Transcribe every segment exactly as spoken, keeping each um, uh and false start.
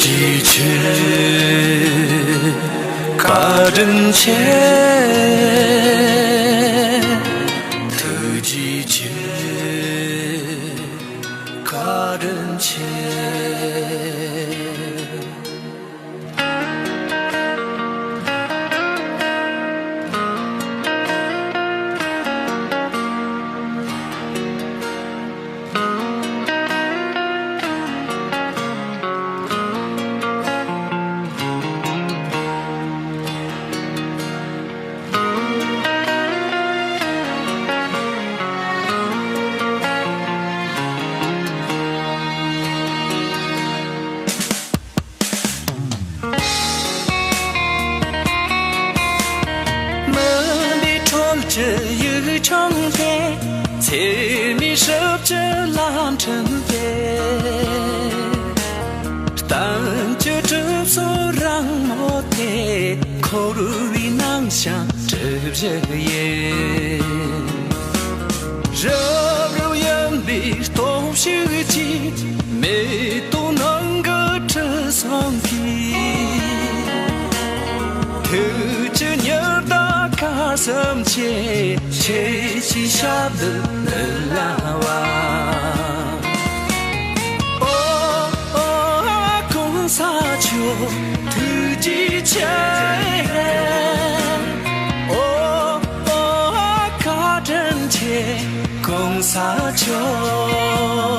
གྲོགས་ཆེ། བཀའ་དྲིན་ཆེ། ཐུགས་རྗེ་ཆེ། བཀའ་དྲིན་ཆེ། མི་འདི་ཁྲོད་ཀྱི་ཡིག་ཆུང་སྟེ། ཚེ་མི་སྲིབ་ཀྱི་ལམ་འཁྲུལ་ཏེ། གཏམ་གྱི་གྲིབ་སོ་རང་མོ་སྟེ། འཁོར་བའི་ནང་ཞིང་གྲིབ་བཞི་ཡིན། རབ་རིབ་གཡེང་བའི་སྟོབས་ཤུགས་ཀྱིས། མེ་ཏོག་ནང་གི་དྲི་བསུང་གིས། ཐུགས་ཀྱི་ཉི་ཟླ་སྐར་གསུམ་ཆེ། ཁྱེད་ཀྱི་ཞབས་རྡུལ་ལ་བ། ཨོ་ཨོ་གོང་ས་མཆོག་ཐུགས་རྗེ་ཆེ། ཨོ་ཨོ་བཀའ་དྲིན་ཆེ། གོང་ས་མཆོག་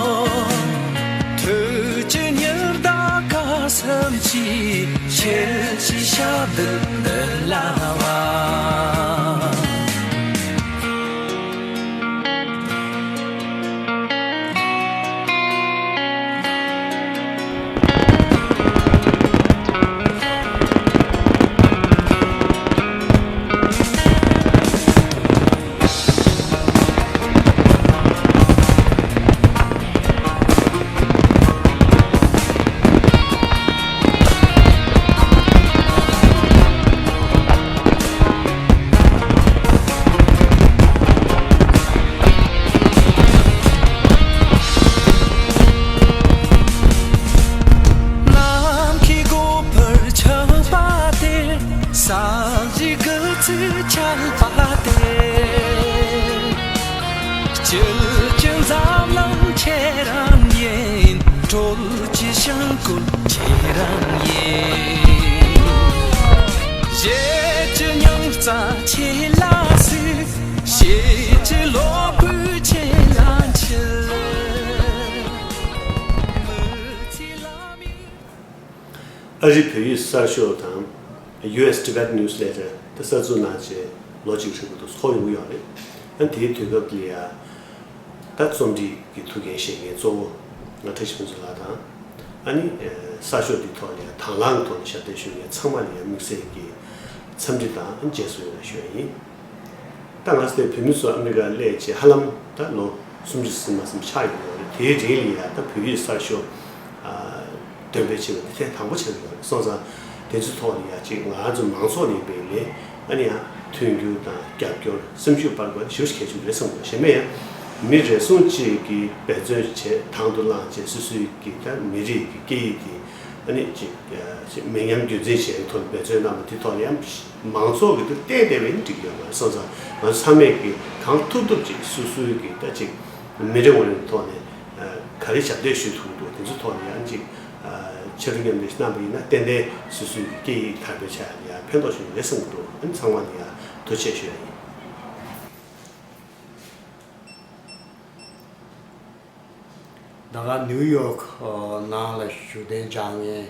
ཐུགས་ཀྱི་ཉི་ཟླ་སྐར་གསུམ་གྱིས། ཁྱེད་ཀྱི་ཞབས་རྡུལ་འདི་ལ་བ། ནམ་མཁའི་སྒོ་འཕར་ཆགས་པ་དེར། ས་གཞི་སྐུ་ཚེ་འཆར་བ་དེར། སྤྱིར་གྱི་འཛམ་གླིང་ཁྱེད་རང་ཡིན། སྲོལ་གྱི་བྱ་འགུལ་ཁྱེད་རང་ཡིན། གཞས་ཀྱི་རྙིང་རྩ་ཁྱེད་ལ་གཟིགས། གཞས་ཀྱི་གློག་སྐུད་ཁྱེད་ལ་འཁྱིལ། མི་ཚེ་ལ་མི། ཨ་རིའི་བོད་ཡིག་གསར་ཤོག་དང་། ཡུ་ཨེས་ཊི་བེ་ཊན་ནིའུ་སི་ལེ་ཊར་དེ་གསར་འཛུགས་གནང་བྱས་ལོ་གཅིག་ཧྲིལ་པོ་དུ་འཁོར་ཡོང་གི་ཡོད་རེད། ཨ་ནི་དེའི་དུས་སྐབས་ལ་ཡ། ད་རྩོམ་སྒྲིག་གི་ཐུགས་འགན་བཞེས་མཁན་གཙོ་བོ་ང་བཀྲ་ཤིས་ཕུན་ཚོགས་ལགས་དང་། ཨ་ནི་གསར་ཤོག་འདིའི་ཐོག་ལ་ཡ་དང་བླངས་ཐོག་ནས་ཞབས་འདེགས་ཞུ་མཁན་ཚང་མ་ལ་ཡ་དམིགས་བསལ་གྱི་འཚམས་འདྲི་དང་རྗེས་སུ་ཡི་རང་ཞུ་ཡ་ཡིན། ད་ང་ཚོའི་བོད་མི་ཚོ་ཨ་མི་རི་ཀར་སླེབས་བྱས་ཧ་ལམ་ད་ལོ་སུམ་ཅུ་ཙམ་མ་ཙམ་ཆགས་ཡོད་རེད། དེའི་རིང་ལ་ཡ་ད་བོད་ཡིག་གསར་ཤོག་འདོན་སྤེལ་བྱེད་པ་དེ་ཐེངས་དང་པོ་ཆགས་ཡོད་རེད། སོང་ཙང་དེ་ཚོའི་ཐོག་ནས་ཡ་གཅིག་ང་ཚོ་མང་ཚོགས་ནས་ཡིན་པའི་ལས་ཨ་ནི་ཡང་མཐུན་འགྱུར་དང་རྒྱབ་སྐྱོར་སེམས་ཤུགས་སྤར་དགོས་པ་དེ་ཞེ་པོ་ཅིག་གལ་ཆེན་པོ་རེད་བསམ་གྱི་འདུག་གཞན་པ་ཡང་མི་རེ་ཟུང་གཅིག་གིས་འབད་བརྩོན་བྱས་དང་དུ་བླངས་བྱས་སོ་སོའི་གི་ད་མི་རིགས་ཀྱི་སྐད་ཡིག་དེ་ཨ་ནི་ཅིག་མི་ཉམས་རྒྱུན་འཛིན་བྱེད་ཡག་ཐོག་ནས་འབད་བརྩོན་གནང་བ་དེ་ཐོག་ནས་ཡང་མང་ཚོགས་ཀྱི་དུ་བརྟེན་བསྡད་པའི་འགྲིག་ཡོད་མ་རེད། སོང་ཙང་ང་ཚོ་ཚང་མས་ཀྱི་གང་ཐུབ་ཐུབ་ཅིག་སོ་སོའི་གི་ད་ཅིག་མི་རེ་ངོ་རེ་ཐོག་ནས་ག་རེ་ཞབས་འདེགས་ཞུ་ཐུབ་འདུག་དེ་ཚོ་ཐོག་ནས་ཡང་ཅིག་ཕྱར་གྲུ་མཉམ་འདེགས་གནང་བ་ཡིན་ན་ཏན་ཏན་སོ་སོའི་གི་སྐད་ཡིག་དར་སྤེལ་བྱ་ཡག་ལ་ཡང་ཕན་ཐོགས་ཤིག་རེད་བསམ་གྱི་འདུག་ཨ་ནི་ཚང་མ་ལ་ཡང་ཐུགས་རྗེ་ཆེ་ཞུ་ཡ་ཡིན། ད་ག་ནིའུ་ཡོག་ནང་ལ་བཞུགས་གདན་འཇགས་མཁན་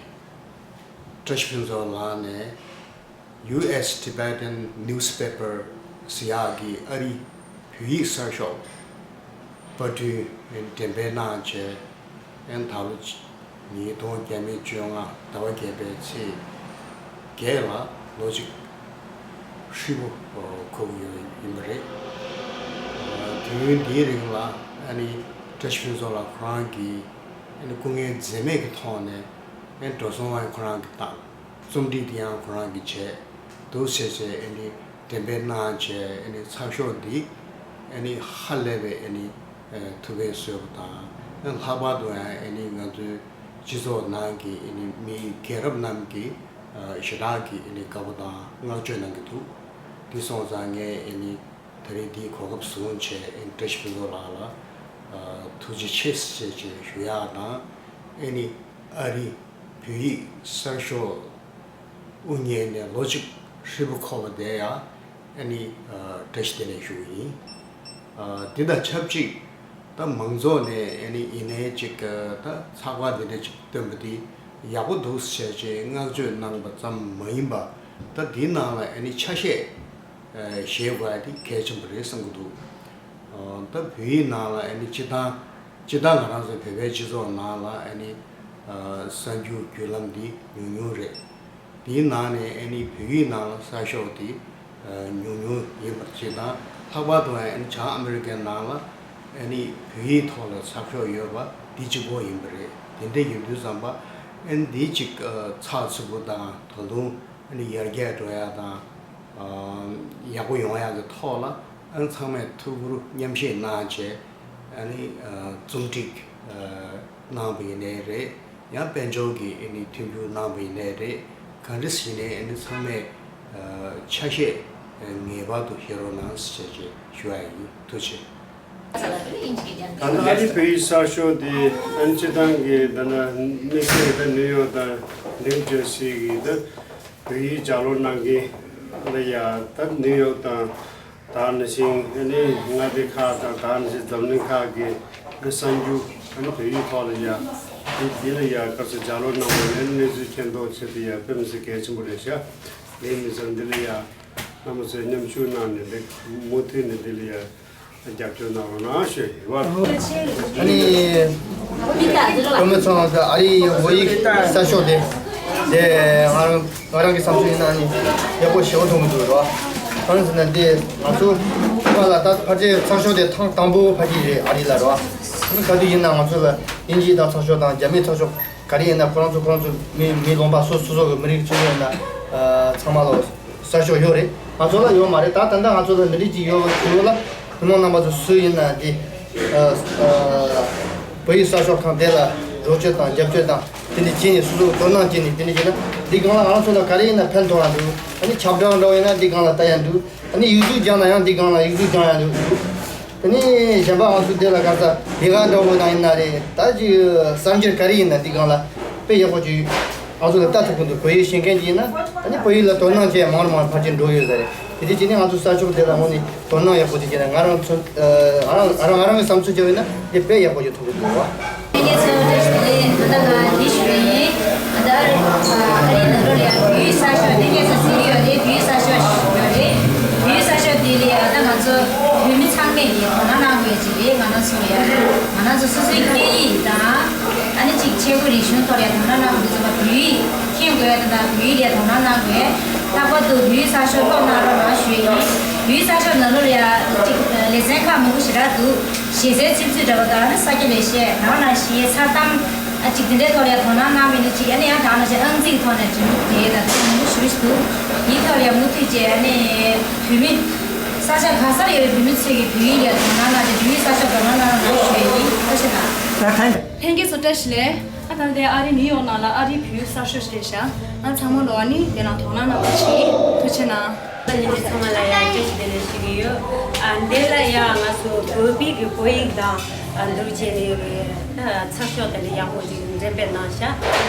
བཀྲ་ཤིས་ཕུན་ཚོགས་ལགས་ནས་ཡུ་ཨེས་ཊི་བེ་ཊན་ནིའུ་སི་པེ་པར་ཟེར་ཡག་གི་ཨ་རིའི་བོད་ཡིག་གསར་ཤོག་པར་སྐྲུན་འགྲེམས་སྤེལ་གནང་བྱས། ཨན་ད་ལོ་ཉིས་སྟོང་བརྒྱ་མེད་བཅོ་ལྔ་ཟླ་བ་བརྒྱད་པའི་ཚེས་བརྒྱད་ལ་ལོ་གཅིག་ཧྲིལ་པོ་འཁོར་གྱི་ཡོད་ཡིན་པ་རེད། དུས་ཡུན་འདིའི་རིང་ལ་ཨ་ནི་བཀྲ་ཤིས་ཕུན་ཚོགས་ལགས་ཁོ་རང་གིས་ཨ་ནི་སྐུ་ངལ་འཛེམས་མེད་ཀྱི་ཐོག་ནས་ཨ་ནི་འགྲོ་སོང་ཡང་ཁོ་རང་གིས་བཏང་། རྩོམ་སྒྲིག་དེ་ཡང་ཁོ་རང་གིས་བྱས། འདུག་བྱས་བྱས་ཨ་ནི་འགྲེམས་སྤེལ་གནང་བྱས་ཨ་ནི་ཚགས་ཤོག་འདི་ཨ་ནི་ཧ་ལས་པའི་ཨ་ནི་ཐུགས་ཕན་གསོས་པ་དང་། ལྷག་པར་དུ་ཡང་ཨ་ནི་ང་ཚོའི་ སྤྱི་ཚོགས་ནང་གི་ཨ་ནི་མི་རྒན་རབས་རྣམས་ཀྱིས་ཞེ་དྲག་གི་ཨ་ནི་དགའ་པོ་དང་བསྔགས་བརྗོད་གནང་གི་འདུག་དེ་སོང་ཙང་ངས་ཨ་ནི་ད་རེས་འདིའི་གོ་སྐབས་བཟུང་བྱས་ཨ་ནི་བཀྲ་ཤིས་ཕུན་ཚོགས་ལགས་ལ་ཐུགས་རྗེ་ཆེ་ཞེས་ཞུ་ཡག་དང་། ཨ་ནི་ཨ་རིའི་བོད་ཡིག་གསར་ཤོག་དབུ་བརྙེས་ནས་ལོ་གཅིག་ཧྲིལ་པོ་འཁོར་བ་དེ་ཡང་ཨ་ནི་བཀྲ་ཤིས་བདེ་ལེགས་ཞུ་གི་ཡིན། དེ་དང་ཆབས་ཅིག་ད་མང་ཚོགས་ནས་ཨ་ནི་ཡིན་ནའི་ཅིག་ད་ཚགས་པར་འདི་འདྲ་ཅིག་བཏོན་པ་འདི་ཡག་པོ་འདུག་ཟེར་བྱས་བསྔགས་བརྗོད་གནང་པ་ཙམ་མ་ཡིན་པ། ད་འདིའི་ནང་ལ་ཨ་ནི་ཆ་ཤས་བཞེས་དགོས་ཡ་དེ་གལ་ཆེན་པོ་རེད་བསམ་གྱི་འདུག་ད་བོད་ཡིག་ནང་ལ་ཨ་ནི་སྤྱི་བཏང་སྤྱི་བཏང་ང་རང་ཚོ་བོད་པའི་སྤྱི་ཚོགས་ནང་ལ་ཨ་ནི་གསར་འགྱུར་བརྒྱུད་ལམ་འདི་ཉུང་ཉུང་རེད། དེའི་ནང་ནས་ཨ་ནི་བོད་ཡིག་ནང་ལ་གསར་ཤོག་དེ་ཉུང་ཉུང་ཡིན་པར་བྱེད་དང་། ལྷག་པར་དུ་ཨ་ནི་བྱང་ཨ་མི་རི་ཀའི་ནང་ལ་ཨ་ནི་བོད་ཡིག་ཐོག་ལ་གསར་ཤོག་ཡོད་པ་འདི་གཅིག་པོ་ཡིན་པ་རེད། དེ་འདྲ་ཡིན་དུས་ཙམ་པ་ཨ་ནི་འདི་གཅིག་ཚགས་ཚུད་པོ་དང་ད་དུང་ཨ་ནི་ཡར་རྒྱས་འགྲོ་ཡ་དང་། ཡག་པོ་ཡོང་ཡག་གི་ཐོག་ལ་ཨ་ནི་ཚང་མས་ཐུགས་ཁུར་མཉམ་བཞེས་གནང་བྱས་ཨ་ནི་རྩོམ་སྒྲིག་གནང་བ་ཡིན་ནའི་རེད། ཡང་དཔལ་འབྱོར་གྱི་ཨ་ནི་མཐུན་འགྱུར་གནང་བ་ཡིན་ནའི་རེད། གང་འདྲ་ཞིག་ནས་ཨ་ནི་ཚང་མས་ཆ་ཤས་ངེས་པར་དུ་བཞེས་རོགས་གནང་ཞེས་ཞུ་བ་ཡིན། ཐུགས་རྗེ་ཆེ། ད་ལྟ་ཨ་རིའི་བོད་ཡིག་གསར་ཤོག་དེ་ཨ་ནི་སྤྱི་བཏང་གི་ད་ལྟ་དམིགས་བསལ་གྱི་ད་ནིའུ་ཡོག་དང་ནིའུ་ཇར་སི་གི་ད་བོད་ཡིག་ལྗགས་ཀློག་གནང་མཁན་ལ་ཡ་ད་ནིའུ་ཡོག་དང་། ད་ནང་བཞིན་ཨ་ནི་མངའ་སྡེ་ཁག་དང་ད་ནང་བཞིན་འཛམ་གླིང་ཁག་གི་གསར་འགྱུར་ཨ་ནི་བོད་ཡིག་ཐོག་ལ་ཡ་འདི་འདི་ལ་ཡ་སྐབས་སུ་ལྗགས་ཀློག་གནང་བ་ནི་གནས་ཚུལ་མཁྱེན་རྟོགས་ཆེད་དུ་ཡ་དཔེ་མི་སྲིད་གལ་ཆེན་པོ་རེད་ཤག་དེ་མི་ཚད་འདི་ལ་ཡ་རྣམ་པ་ཚོས་མཉམ་ཞུགས་གནང་ནས་འདི་མུ་མཐུད་ནས་འདི་ལ་ཡ་རྒྱབ་སྐྱོར་གནང་རོགས་གནང་ཞུ་ཡི་བ། ཨ་ནི་བུ་མོ་ཚང་ད་ཨ་རིའི་བོད་ཡིག་གསར་ཤོག་དེ་དེ་ང་རང་ང་རང་གི་བསམ་ཚུལ་ཡིན་ན་ནི་ཡག་པོ་ཞེ་པོ་མཐོང་གི་འདུག་རོ། གང་ཟེར་ན་འདི་ང་ཚོ་ཁ་ལ་ད་ཕལ་ཆེར་ཚགས་ཤོག་དེ་ཐེངས་དང་པོ་ཕ་གི་རེད་ཨ་རི་ལ་རོ། ཨ་ནི་ག་དུས་ཡིན་ན་ང་ཚོ་ལ་དབྱིན་ཇིའི་ད་ཚགས་ཤོག་དང་རྒྱ་མིའི་ཚགས་ཤོག་ག་རེ་ཡིན་ན་ཁོ་རང་ཚོ་ཁོ་རང་ཚོ་མི་མི་ལོང་པ་སོ་སོ་སོ་གི་མི་རིགས་ཚོ་ཡིན་ན་ཚང་མ་ལ་གསར་ཤོག་ཡོད་རེད། ང་ཚོ་ལ་ཡོད་མ་རེད། ད་ད་ལྟ་ང་ཚོ་ལ་འདི་འདྲ་ཅིག་ཡོད་ཡོད་ལ་མི་མང་རྣམ་པ་ཚོ་སུ་ཡིན་ན་འདི་བོད་ཡིག་གསར་ཤོག་ཁང་དེ་ལ་རོགས་སྐྱོར་དང་རྒྱབ་སྐྱོར་དང་དེ་འདྲ་བྱས་ནས་སོ་སོ་དོ་སྣང་བྱས་ནས་དེ་འདྲ་བྱས་ན་འདི་སྒང་ལ་ང་ཚོ་ལ་ག་རེ་ཡིན་ན་ཕན་ཐོགས་ཡ་འདུག་ཨ་ནི་ཁྱབ་བསྒྲགས་འདྲ་བོ་ཡིན་ན་འདི་སྒང་ལ་ལྟ་ཡ་འདུག་ཨ་ནི་ཡིག་གཟུགས་སྦྱངས་ན་ཡང་འདི་སྒང་ལ་ཡིག་གཟུགས་སྦྱང་ཡ་འདུག་དེ་ནས་གཞན་པ་ང་ཚོ་འདི་ལ་ག་ས་ལས་ཀ་འདྲ་བོ་དང་ཡིན་ན་རེད། ད་ཅིག་གསར་འགྱུར་ག་རེ་ཡིན་ན་འདི་སྒང་ལ་དཔེ་ཡག་པོ་ཅིག་ང་ཚོ་ལ་ལྟ་ཐུབ་ཀྱི་འདུག་བོད་ཡིག་ཤེས་མཁན་ཅིག་ཡིན་ན་ཨ་ནི་བོད་ཡིག་ལ་དོ་སྣང་བྱས་མང་རུ་མང་རུ་ཕར་ཕྱིན་འགྲོ་ཡོད་ས་རེད། དེ་དུས་ཅིག་ནས་ང་ཚོ་གསར་ཤོག་འདི་ལ་དངོས་ནས་དོ་སྣང་ཡག་པོ་ཅིག་བྱས་ན་ང་རང་ཚོ་ང་རང་ང་རང་ང་རང་གི་བསམ་ཚུལ་བྱས་པ་ཡིན་ན་འདི་དཔེ་ཡག་པོ་ཅིག་ཐུབ་ཀྱི་འདུག་བ། ལྷན་རྒྱས་ཚོ་བཀྲ་ཤིས་བདེ་ལེགས། ད་ལྟ་ང་འདི་ཞུ་ཡ་ཡིན། ད་ལྟ་ཨ་རིའི་ནང་ལོགས་ལ་ཡ་བོད་ཡིག་གསར་ཤོག་ལྷན་རྒྱས་ཚོ་གཟིགས་ཀྱི་ཡོད་རེད། བོད་ཡིག་གསར་ཤོག་ཞིག་ཡོད་རེད། བོད་ཡིག་གསར་ཤོག་འདི་ལ་ཡ་ད་ང་ཚོ་བོད་མི་ཚང་མས་ཡ་དོ་སྣང་གནང་དགོས་ཅིག་རེད། ང་རང་ཚོ་ལ་ཡ་ང་རང་ཚོ་སོ་སོའི་སྐད་ཡིག་དང་ཨ་ནི་ཅིག་ཆས་གོས་རིག་གཞུང་ཐོག་ལ་ཡ་དོ་སྣང་གནང་དགོས་ཚོ་བོད་ཡིག་མཁྱེན་དགོས་ཡ་དང་བོད་ཡིག་ལ་ཡ་དོ་སྣང་གནང་དགོས། ལྷག་པར་དུ་བོད་ཡིག་གསར་ཤོག་ཀློག་གནང་རོགས་གནང་ཞུ་ཡ་ཡིན། བོད་ཡིག་གསར་ཤོག་ནང་ལོགས་ལ་ཡ་ཅིག་ལེ་ཚན་ཁག་མང་པོ་ཞེ་དྲག་འདུག་ཞེ་སའི་ཚིག་མཛོད་འདྲ་བོ་དང་ཨ་ནི་ས་སྐྱ་ལེགས་བཤད་ནང་ན་ཞེ་ས་གཏམ། ཨ་ཅིག་དེ་འདྲའི་ཐོག་ལ་ཡང་དོ་སྣང་གནང་བ་ཡིན་ན་ཅིག་ཨ་ནི་ཡང་དག་ན་ཅིག་ཨང་རྩིས་ཀྱི་ཐོག་ནས་འབྲི་འདུག་དེ་དང་དེ་མང་པོ་ཞེ་པོ་ཞིག་འདུག་དེའི་ཐོག་ལ་ཡང་མུ་མཐུད་བྱས་ཨ་ནི་བོད་མི་ས་ཆ་ག་སར་ཡོད་པའི་བོད་མི་ཚོས་ཀྱི་བོད་ཡིག་ལ་དོ་སྣང་གནང་སྟེ་བོད་ཡིག་གསར་ཤོག་དོ་སྣང་གནང་རོགས་གནང་ཞུ་ཡ་ཡིན། ཐུགས་རྗེ་གནང་། ལྷན་རྒྱས་ཚོ་བཀྲ་ཤིས་བདེ་ལེགས། ཨ་ད་ལྟའི་ཨ་རི་ནིའུ་ཡོག་ནང་ལ་ཨ་རིའི་བོད་ཡིག་གསར་ཤོག་ཞིག་རེད་ཤག་ཨ་ཚང་མ་ལོ་ཨ་ནི་དེ་ལ་དོ་སྣང་གནང་བ་བྱེད། ཐུགས་རྗེ་གནང་། ད་ལྷན་རྒྱས་ཚང་མ་ལ་ཡང་བཀྲ་ཤིས་བདེ་ལེགས་ཞུ་གི་ཡོད། ཨ་འདི་ལ་ཡང་ང་ཚོ་བོད་པའི་གི་བོད་ཡིག་དང་ཨ་འདུག་བྱས་ནས་ཡོད་རེད། ད་ཚགས་ཤོག་དེ་འདྲ་ཡག་པོ་ཅིག་འགྲེམས་སྤེལ་གནང་ཤག་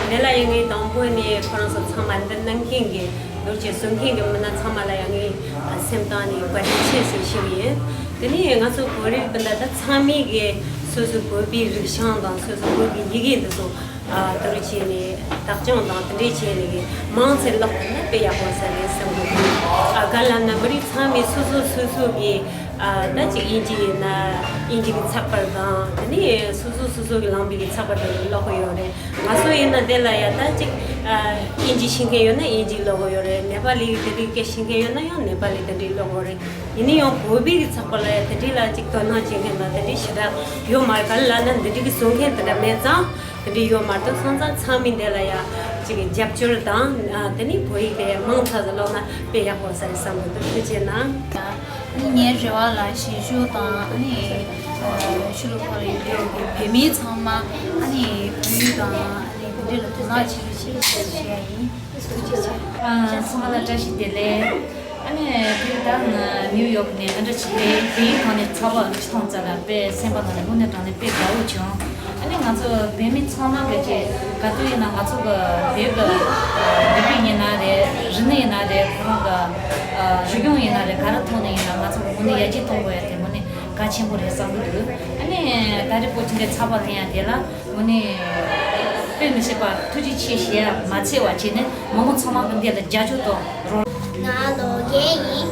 འདི་ལ་ཡང་ངས་དང་པོ་ནས་ཁོ་རང་ཚོ་ཚང་མ་འདི་གནང་མཁན་གི་འདུག་བྱས་བཟོ་མཁན་གི་མི་སྣ་ཚང་མ་ལ་ཡང་ངས་ཨ་སེམས་གཏིང་ནས་བཀའ་དྲིན་ཆེ་ཞེས་ཞུ་གི་ཡིན། དེ་ནས་ང་ཚོ་བོད་རིགས་སྤུན་ཟླ་ད་ཚང་མས་གི་སོ་སོ་བོད་པའི་རིག་བྱང་དང་སོ་སོ་བོད་པའི་ཡི་གེ་འདི་ཚོ་ཨ་དུར་བྱས་ནས་བདག་སྐྱོང་དང་དེ་འདྲས་བྱས་ནས་མང་ཚེ་ལོག་ཐུབ་ན་དཔེ་ཡག་པོ་ཟེར་ནས་བསམ་གི་འདུག་ཨ་ག་ལབ་ན་མི་རིགས་ཚང་མས་སོ་སོ་སོ་སོ་གི་ཨ་ད་ཅིག་དབྱིན་ཇི་ཡིན་ན་དབྱིན་ཇི་གི་ཚགས་པར་དང་དེ་ནས་སོ་སོ་སོ་སོ་གི་ལམ་བུ་གི་ཚགས་པར་དེ་ཀློག་གི་ཡོད་རེད། ང་ཚོ་ཡིན་ན་དེ་ལ་ཡ་ད་ཅིག་ཨ་དབྱིན་ཇི་ཤེས་མཁན་ཡོད་ན་དབྱིན་ཇི་ཀློག་གི་ཡོད་རེད། ནེ་པ་ལི་གི་དེ་འདྲའི་སྐད་ཤེས་མཁན་ཡོད་ན་ཡང་ནེ་པ་ལི་དེ་འདྲའི་ཀློག་གི་ཡོད་རེད། ཡིན་ན་ཡང་བོད་པའི་གི་ཚགས་པར་ལ་ཡ་དེ་འདྲའི་ལ་ཅིག་དོ་སྣང་བྱེད་མཁན་དང་དེ་འདྲའི་ཞེ་དྲག་ཡོད་མ་རེད། ག་རེ་ལབ་ན་འདི་འདྲའི་གི་བཟོ་མཁན་དེ་འདྲ་མེད་ཙང་། དེ་འདྲའི་ཡོད་མ་གཏོགས་སོང་ཙང་ཚང་མས་འདི་ལ་ཡ་ཅིག་རྒྱབ་སྐྱོར་དང་ཨ་དེ་ནི་བོད་ཡིག་དེ་མང་ཙམ་ཟིག་ཀློག་ན་དཔེ་ཡག་པོ་ཟེར་བསམ་གི་འདུག་ཐུགས་རྗེ་གནང་། ཨ་ནི་ངའི་རེ་བ་ལ་གཞིས་བཞུགས་དང་ཨ་ནི་ཨ་ཕྱི་ལོགས་ཁག་ལ་ཡོད་པའི་བོད་མི་ཚང་མ་ཨ་ནི་བོད་ཡིག་དང་ཨ་ནི། ལ་ཐུགས་རྗེ་ཆེ་ཞེས་ཞུ་ཡ་ཡིན། ཐུགས་རྗེ་ཆེ། ཨ། ཚང་མ་ལ་བཀྲ་ཤིས་བདེ་ལེགས། ཨ་ནི་དེ་ད་ནིའུ་ཡོག་ནས་ཨ་འདྲ་བྱས་ཏེ་བལ་ཡུལ་ཁང་ནས་ཚགས་པར་ཅིག་མཐོང་ཙང་ལ་དཔེ་སེམས་པ་ནང་ནས་དངོས་གནས་དྲང་གནས་དཔེ་དགའ་བོ་བྱུང་། ཨ་ནི་ང་ཚོ་བོད་མི་ཚང་མ་གི་ཅིག་ག་དུས་ཡིན་ན་ང་ཚོ་གི་བོད་གི་ལུས་རྩལ་ཡིན་ན་རེད། རིག་གནས་ཡིན་ན་རེད། ཁོ་རང་གི་རིག་གཞུང་ཡིན་ན་རེད། ག་རེ་ཐོག་ནས་ཡིན་ན་ང་ཚོ་གི་དངོས་གནས་ཡར་རྒྱས་གཏོང་དགོས་ཡ་དེ་དངོས་གནས་གལ་ཆེན་པོ་རེད་བསམ་གི་འདུག་ཨ་ནི་ད་རེས་པོ་ཅིག་འདྲའི་ཚགས་པར་ལེན་ཡ་དེ་ལ་དངོས་གནས་དཔེ་མི་སྲིད་པ་ཐུགས་རྗེ་ཆེ་ཞེས་མ་ཚད་པ་བྱས་ནས་མི་མང་ཚང་མ་གི་འདི་ལ་རྒྱབ་སྐྱོར་དང་རོགས། ང་ལོ་རྒན་ཡིན།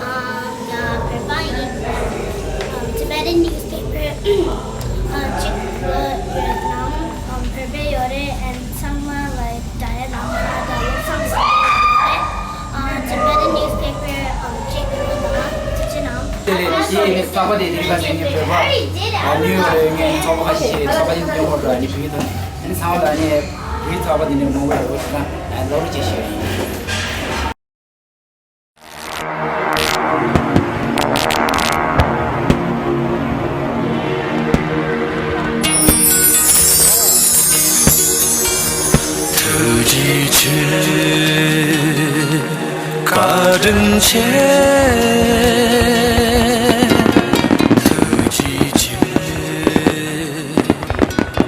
ཨ། ང་བོད་པ་ཡིན། ཨ། Tibetan newspaper ཨ། གཅིག་ཡོད་ནའང་བོད་པའི་ཡོད་རེད། ཨ། ཚང་མ་ལ་དྲ་ཡ་ནང་ལ་ད་ཡོད་ཚང་ཟིན་ཡོད་རེད། ཨ། Tibetan newspaper ཨ། གཅིག་ཡོད་ན་ཐུགས་རྗེ་གནང་། དེ་ལས་དེའི་ཚགས་པར་དེ་རིག་པ་ཟེར་ནས་བོད་པ་ཨ། ནིའུ་ཡོག་ལ་ཡོད་མཁན་ཚོགས་པ་ཁ་ཤས་ཀྱིས་ཚགས་པར་ཡིན་སྟོན་དགོས་འགྲོ། ཨ་ནི་བོད་ཡིག་ཐོག་ནས། ཨ་ནི་ཚང་མ་ལ་ཨ་ནི་བོད་ཡིག་ཚགས་པར་དེ་ནས་མང་པོ་ཡོད་པ་དེ་ན་ཨ། སློབ་རོགས་བྱེད་ཞུ་ཡ་ཡིན། ཐུགས་རྗེ་ཆེ། བཀའ་དྲིན་ཆེ། ཐུགས་རྗེ་ཆེ།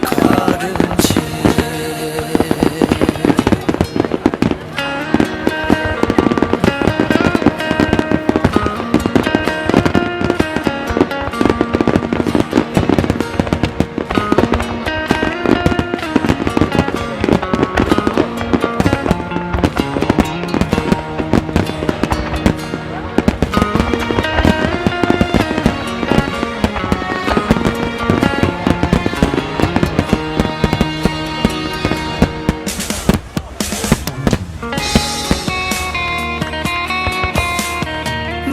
བཀའ་དྲིན་ཆེ།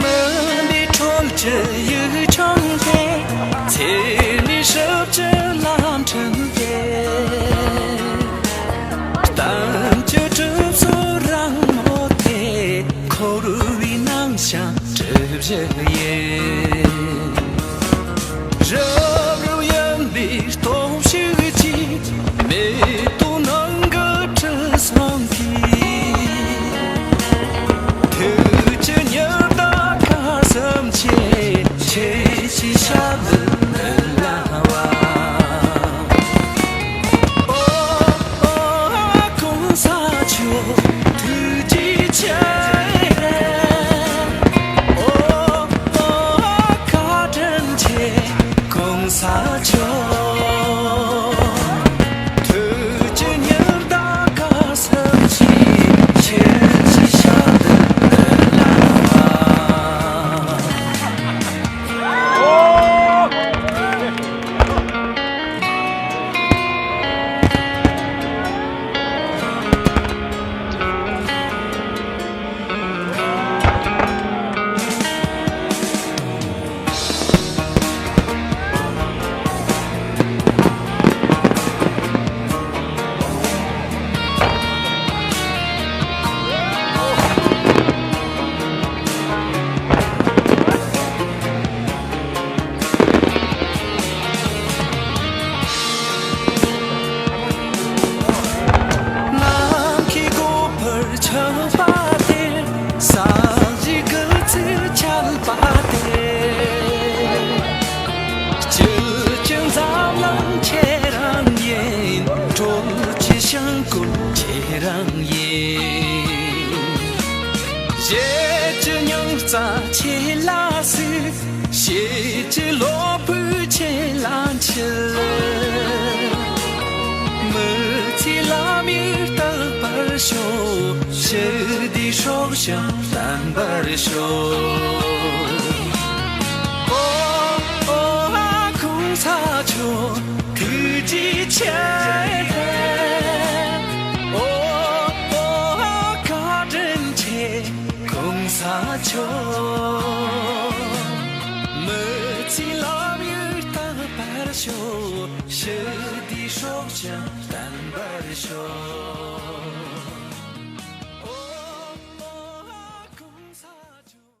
མུན་པའི་ཁྲོད་ཀྱི་ཡིག་ཆུང་དེ། ཚེ་ནས་ཞིབ་ཀྱི་ལམ་ཕྲན་དེ། གཏམ་གྱི་གྲིབ་སོ་རིང་མོ་དེ། འཁོར་བའི་ནང་བཞིན་གྲིབ་བཞིན་ཡིན། རབ་རིབ་ཡིན་པའི་སྟོབས་ཤུགས་ཀྱིས། མེ་ཏོག་ནང་གི་དྲི་བསུང་གིས། ཐུགས་ཀྱི་ཉི་ཟླ་སྐར་གསུམ་ཆེ། ཁྱེད་ཀྱི་ཞབས་ལ་བསྣུན་སླ་བ། ཨོ་ཨོ་གོང་ས་མཆོག་ཐུགས་རྗེ་ཆེ། ཨོ་ཨོ་བཀའ་དྲིན་ཆེ། གོང་ས་མཆོག་ཐུགས་ཀྱི་ཉི་ཟླ་སྐར་གསུམ་ཆེ། ཁྱེད་ཀྱི་ཞབས་ལ་བསྣུན་སླ་བ། ནམ་མཁའི་སྒོ་འཕར་ཆགས་པ་དེར། ས་གཞི་སྒུལ་ཚིགས་ཆགས་པ་དེར། སྐྱིད་ཀྱི་འཛམ་གླིང་ཁྱེད་རང་ཡིན། སྤྲོ་སྐྱིད་བྱིང་རྒོད་ཁྱེད་རང་ཡིན། གཞེས་ཀྱི་སྙིང་རྩ་ཁྱེད་ལ་གཟིགས། གཤིས་ཀྱི་གློ་བུར་ཁྱེད་ལ་འཁྱིལ། མི་ཚེའི་ལམ་ཡིག་རྟག་པར་ཤོག་ཞི་བདེའི་སྲོག་ཤིང་བརྟན་པར་ཤོག་ཨོ་ཨོ་ཨ་གོང་ས་མཆོག་ཐུགས་རྗེ་ཆེ།